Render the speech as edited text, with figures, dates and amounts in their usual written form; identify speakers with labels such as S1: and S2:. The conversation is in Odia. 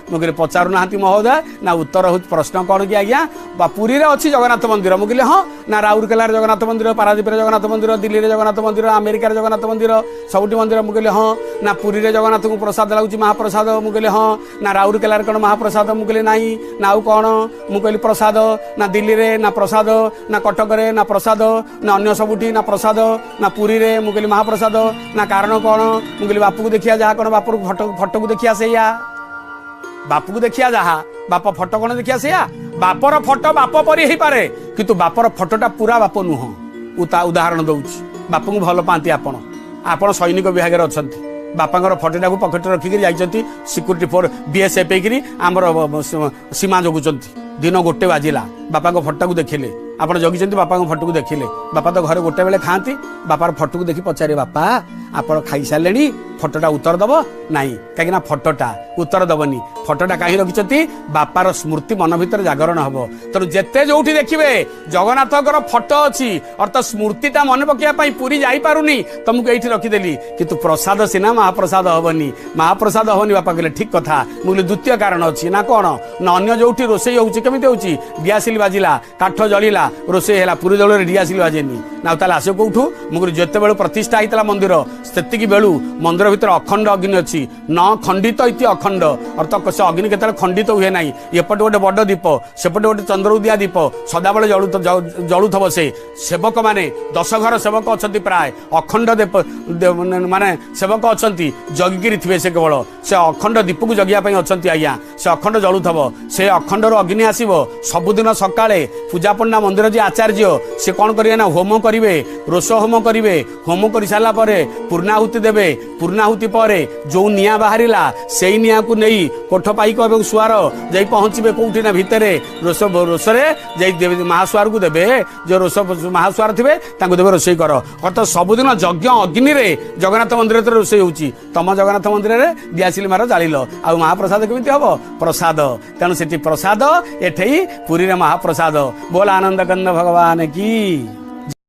S1: ମୁଁ କହିଲି ପଚାରୁନାହାନ୍ତି ମହୋଦୟ। ନା ଉତ୍ତର ହେଉଛି ପ୍ରଶ୍ନ କ'ଣ କି ଆଜ୍ଞା, ବା ପୁରୀରେ ଅଛି ଜଗନ୍ନାଥ ମନ୍ଦିର? ମୁଁ କହିଲି ହଁ। ନା ରାଉରକେଲାରେ ଜଗନ୍ନାଥ ମନ୍ଦିର, ପାରାଦୀପରେ ଜଗନ୍ନାଥ ମନ୍ଦିର, ଦିଲ୍ଲୀରେ ଜଗନ୍ନାଥ ମନ୍ଦିର, ଆମେରିକାରେ ଜଗନ୍ନାଥ ମନ୍ଦିର, ସବୁଠି ମନ୍ଦିର? ମୁଁ କହିଲି ହଁ। ନା ପୁରୀରେ ଜଗନ୍ନାଥଙ୍କୁ ପ୍ରସାଦ ଲାଗୁଛି ମହାପ୍ରସାଦ? ମୁଁ କହିଲି ହଁ। ନା ରାଉରକେଲାରେ କ'ଣ ମହାପ୍ରସାଦ? ମୁଁ କହିଲି ନାହିଁ। ନା ଆଉ କ'ଣ? ମୁଁ କହିଲି ପ୍ରସାଦ। ନା ଦିଲ୍ଲୀରେ ନା ପ୍ରସାଦ, ନା କଟକରେ ନା ପ୍ରସାଦ, ନା ଅନ୍ୟ ସବୁଠି ନା ପ୍ରସାଦ, ନା ପୁରୀରେ? ମୁଁ କହିଲି ମହାପ୍ରସାଦ। ନା କାରଣ କ'ଣ? ମୁଁ କହିଲି ବାପୁକୁ ଦେଖିବା ଯାହା କ'ଣ ବାପରୁ ଫଟୋକୁ ଦେଖିବା ସେଇଆ, ବାପୁକୁ ଦେଖିବା ଯାହା ବାପ ଫଟୋ କ'ଣ ଦେଖିବା ସେଇଆ। ବାପର ଫଟୋ ବାପ ପରି ହେଇପାରେ, କିନ୍ତୁ ବାପର ଫଟୋଟା ପୁରା ବାପ ନୁହଁ। ଉଦାହରଣ ଦଉଛି, ବାପୁଙ୍କୁ ଭଲ ପାଆନ୍ତି ଆପଣ, ଆପଣ ସୈନିକ ବିଭାଗରେ ଅଛନ୍ତି, ବାପାଙ୍କର ଫଟୋଟାକୁ ପକେଟରେ ରଖିକିରି ଯାଇଛନ୍ତି ସିକ୍ୟୁରିଟି ଫୋର୍ ବିଏସ୍ଏଫ୍ ହେଇକିରି ଆମର ସୀମା ଜଗୁଛନ୍ତି। ଦିନ 1 ବାଜିଲା, ବାପାଙ୍କ ଫଟୋଟାକୁ ଦେଖିଲେ, ଆପଣ ଜଗିଛନ୍ତି, ବାପାଙ୍କ ଫଟୋକୁ ଦେଖିଲେ। ବାପା ତ ଘରେ ଗୋଟେ ବେଳେ ଖାଆନ୍ତି। ବାପାର ଫଟୋକୁ ଦେଖି ପଚାରିବେ, ବାପା ଆପଣ ଖାଇସାରିଲେଣି? ଫଟୋଟା ଉତ୍ତର ଦବ ନାହିଁ, କାହିଁକିନା ଫଟୋଟା ଉତ୍ତର ଦବନି। ଫଟୋଟା କାହିଁ ରଖିଛନ୍ତି? ବାପାର ସ୍ମୃତି ମନ ଭିତରେ ଜାଗରଣ ହବ। ତେଣୁ ଯେତେ ଯୋଉଠି ଦେଖିବେ ଜଗନ୍ନାଥଙ୍କର ଫଟୋ ଅଛି, ଅର୍ଥାତ୍ ସ୍ମୃତିଟା ମନେ ପକେଇବା ପାଇଁ ପୁରୀ ଯାଇପାରୁନି, ତମକୁ ଏଇଠି ରଖିଦେଲି, କିନ୍ତୁ ପ୍ରସାଦ ସିନା ମହାପ୍ରସାଦ ହବନି, ମହାପ୍ରସାଦ ହବନି। ବାପା କହିଲେ ଠିକ କଥା। ମୁଁ କହିଲି ଦ୍ୱିତୀୟ କାରଣ ଅଛି। ନା କ'ଣ? ନା ଅନ୍ୟ ଯୋଉଠି ରୋଷେଇ ହଉଛି କେମିତି ହଉଛି? ଡିଆସିଲ ବାଜିଲା, କାଠ ଜଳିଲା, ରୋଷେଇ ହେଲା। ପୁରୀ ଦଳରେ ଡିଆସିଲ ବାଜେନି। ନା ତାହେଲେ ଆସିବ କୋଉଠୁ? ମୁଁ କହିଲି ଯେତେବେଳେ ପ୍ରତିଷ୍ଠା ହେଇଥିଲା ମନ୍ଦିର, ସେତିକି ବେଳୁ ମନ୍ଦିର ଭିତରେ ଅଖଣ୍ଡ ଅଗ୍ନି ଅଛି। ନ ଖଣ୍ଡିତ ଇତି ଅଖଣ୍ଡ, ଅର୍ଥାତ୍ ସେ ଅଗ୍ନି କେତେବେଳେ ଖଣ୍ଡିତ ହୁଏ ନାହିଁ। ଏପଟେ ଗୋଟେ ବଡ଼ ଦୀପ, ସେପଟେ ଗୋଟେ ଚନ୍ଦ୍ରଉଦିଆ ଦୀପ ସଦାବେଳେ ଜଳୁଥିବ। ସେ ସେବକମାନେ 10 ଘର ସେବକ ଅଛନ୍ତି ପ୍ରାୟ, ଅଖଣ୍ଡ ମାନେ ସେବକ ଅଛନ୍ତି, ଜଗିକିରି ଥିବେ। ସେ କେବଳ ସେ ଅଖଣ୍ଡ ଦୀପକୁ ଜଗିବା ପାଇଁ ଅଛନ୍ତି ଆଜ୍ଞା। ସେ ଅଖଣ୍ଡ ଜଳୁଥିବ, ସେ ଅଖଣ୍ଡରୁ ଅଗ୍ନି ଆସିବ। ସବୁଦିନ ସକାଳେ ପୂଜାପଣ୍ଡା ମନ୍ଦିର ଯିଏ ଆଚାର୍ଯ୍ୟ, ସେ କ'ଣ କରିବେ ନା ହୋମ କରିବେ, ରୋଷ ହୋମ କରିବେ। ହୋମ କରିସାରିଲା ପରେ ପୂର୍ଣ୍ଣାହୁତି ଦେବେ। ପୂର୍ଣ୍ଣାହୁତି ପରେ ଯୋଉ ନିଆଁ ବାହାରିଲା, ସେଇ ନିଆଁକୁ ନେଇ କୋଠ ପାଇକ ଏବଂ ସୁଆର ଯାଇ ପହଞ୍ଚିବେ କୋଉଠି ନା ଭିତରେ ରୋଷରେ ଯାଇ ମହାସୁଆରକୁ ଦେବେ। ଯୋଉ ରୋଷ ମହାସୁଆର ଥିବେ ତାଙ୍କୁ ଦେବେ ରୋଷେଇ କର। ଅର୍ଥାତ୍ ସବୁଦିନ ଯଜ୍ଞ ଅଗ୍ନିରେ ଜଗନ୍ନାଥ ମନ୍ଦିର ଭିତରେ ରୋଷେଇ ହଉଛି। ତମ ଜଗନ୍ନାଥ ମନ୍ଦିରରେ ଦିଆସିଲି ମାର ଜାଳିଲ, ଆଉ ମହାପ୍ରସାଦ କେମିତି ହବ? ପ୍ରସାଦ। ତେଣୁ ସେଠି ପ୍ରସାଦ, ଏଠେଇ ପୁରୀରେ ମହାପ୍ରସାଦ। ବୋଲ ଆନନ୍ଦ କନ୍ଦ ଭଗବାନ କି।